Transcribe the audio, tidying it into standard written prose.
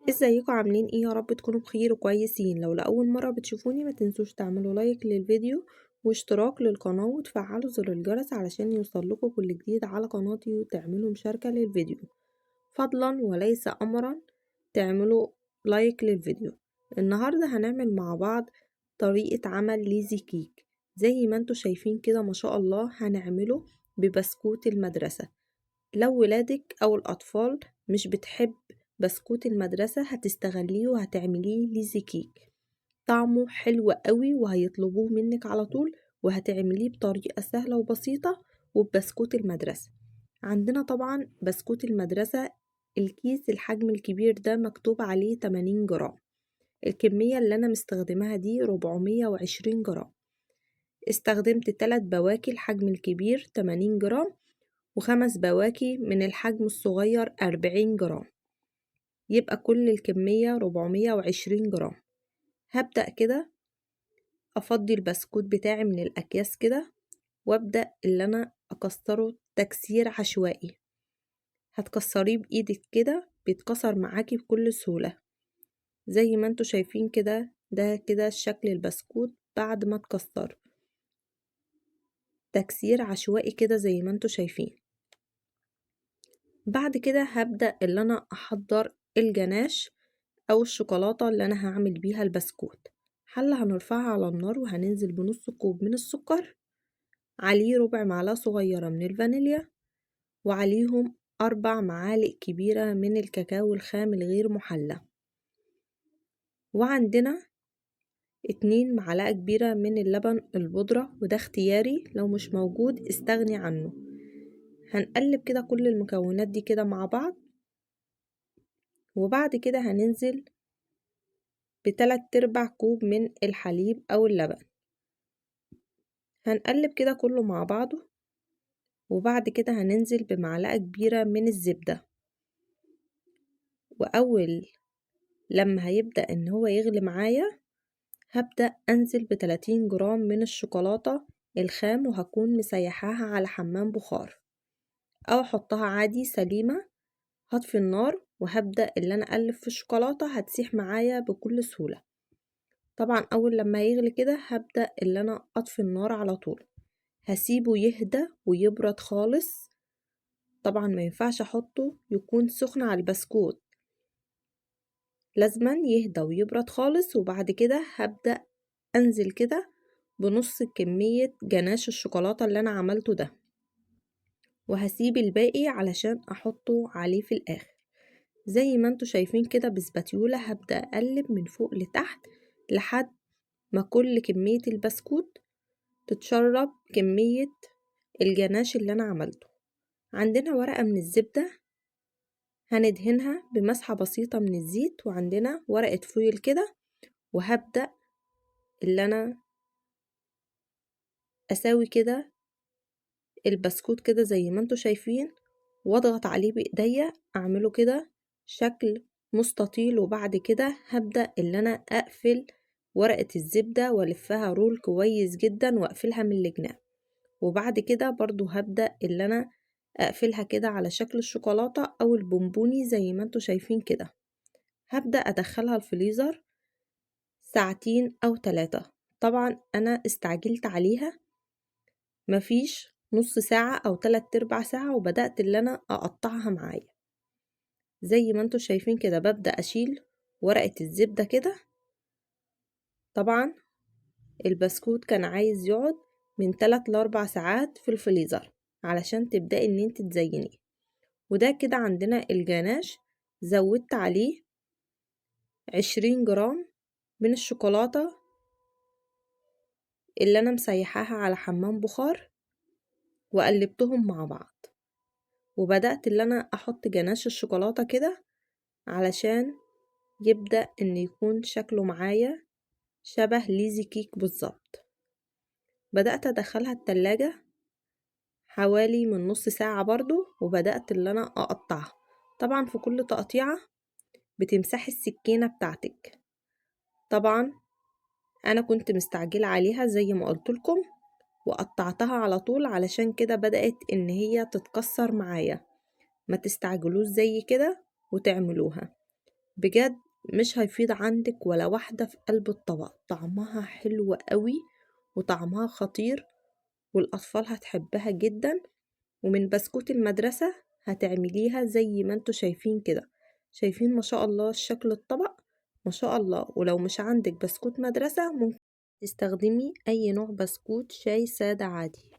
ازيكم عاملين ايه؟ يا رب تكونوا بخير وكويسين. لو لاول مره بتشوفوني ما تنسوش تعملوا لايك للفيديو واشتراك للقناه وتفعلوا زر الجرس علشان يوصل لكم كل جديد على قناتي، وتعملوا مشاركه للفيديو فضلا وليس امرا، تعملوا لايك للفيديو. النهارده هنعمل مع بعض طريقه عمل lazy cake زي ما انتوا شايفين كده ما شاء الله. هنعمله ببسكوت المدرسه. لو ولادك او الاطفال مش بتحب بسكوت المدرسة هتستغليه وهتعمليه lazy cake، طعمه حلو قوي وهيطلبوه منك على طول، وهتعمليه بطريقة سهلة وبسيطة وببسكوت المدرسة. عندنا طبعا بسكوت المدرسة الكيس الحجم الكبير ده مكتوب عليه 80 جرام، الكمية اللي أنا مستخدماها دي 420 جرام. استخدمت 3 بواكي الحجم الكبير 80 جرام، و5 بواكي من الحجم الصغير 40 جرام، يبقى كل الكمية 420 جرام. هبدأ كده أفضي البسكوت بتاعي من الأكياس كده، وأبدأ اللي أنا أكسره تكسير عشوائي. هتكسريه بإيدك كده بيتكسر معاكي بكل سهولة زي ما انتوا شايفين كده. ده كده شكل البسكوت بعد ما اتكسر، تكسير عشوائي كده زي ما انتوا شايفين. بعد كده هبدأ اللي أنا أحضر الجناش أو الشوكولاتة اللي أنا هعمل بيها البسكوت. حلة هنرفعها على النار وهننزل بنص كوب من السكر، عليه ربع معلقة صغيرة من الفانيليا، وعليهم 4 معالق كبيرة من الكاكاو الخام الغير محلى، وعندنا 2 معلقة كبيرة من اللبن البودرة، وده اختياري لو مش موجود استغني عنه. هنقلب كده كل المكونات دي كده مع بعض، وبعد كده هننزل بتلات ارباع كوب من الحليب او اللبن. هنقلب كده كله مع بعضه، وبعد كده هننزل بمعلقة كبيرة من الزبدة. واول لما هيبدأ ان هو يغلي معايا هبدأ انزل بتلاتين جرام من الشوكولاتة الخام، وهكون مسيحاها على حمام بخار او احطها عادي سليمة. هطفي النار وهبدأ اللي انا اقلب في الشوكولاتة، هتسيح معايا بكل سهولة. طبعا اول لما يغلي كده هبدأ اللي انا اطفي النار على طول، هسيبه يهدى ويبرد خالص. طبعا ما ينفعش احطه يكون سخن على البسكوت، لازما يهدى ويبرد خالص. وبعد كده هبدأ انزل كده بنص كمية جناش الشوكولاتة اللي انا عملته ده، وهسيب الباقي علشان احطه عليه في الاخر. زي ما انتوا شايفين كده بسباتيولا هبدأ اقلب من فوق لتحت لحد ما كل كمية البسكوت تتشرب كمية الجناش اللي انا عملته. عندنا ورقة من الزبدة هندهنها بمسحة بسيطة من الزيت، وعندنا ورقة فويل كده، وهبدأ اللي انا اساوي كده البسكوت كده زي ما انتوا شايفين، واضغط عليه بايديا اعمله كده شكل مستطيل. وبعد كده هبدأ اللي انا اقفل ورقة الزبدة والفها رول كويس جدا واقفلها من الجناب. وبعد كده برضو هبدأ اللي انا اقفلها كده على شكل الشوكولاتة او البونبوني زي ما انتوا شايفين كده. هبدأ ادخلها الفريزر ساعتين او 3. طبعا انا استعجلت عليها، مفيش نص ساعة او 3/4 ساعة، وبدأت اللي انا اقطعها معايا زي ما انتوا شايفين كده. ببدأ اشيل ورقة الزبدة كده. طبعا البسكوت كان عايز يقعد من تلات لأربع ساعات في الفريزر علشان تبدأي ان انت تزينيه. وده كده عندنا الجناش، زودت عليه 20 جرام من الشوكولاتة اللي انا مسيحاها على حمام بخار، وقلبتهم مع بعض. وبدأت اللي انا احط جناش الشوكولاتة كده علشان يبدأ ان يكون شكله معايا شبه lazy cake بالظبط. بدأت ادخلها التلاجة حوالي من نص ساعة برضو، وبدأت اللي انا اقطعها. طبعا في كل تقطيعة بتمسحي السكينة بتاعتك. طبعا انا كنت مستعجلة عليها زي ما قلت لكم، وقطعتها على طول علشان كده بدأت ان هي تتكسر معايا. ما تستعجلوش زي كده وتعملوها. بجد مش هيفيض عندك ولا واحدة في قلب الطبق. طعمها حلو قوي وطعمها خطير، والأطفال هتحبها جدا. ومن بسكوت المدرسة هتعمليها زي ما انتوا شايفين كده. شايفين ما شاء الله شكل الطبق ما شاء الله. ولو مش عندك بسكوت مدرسة ممكن تستخدمي أي نوع بسكوت شاي سادة عادي.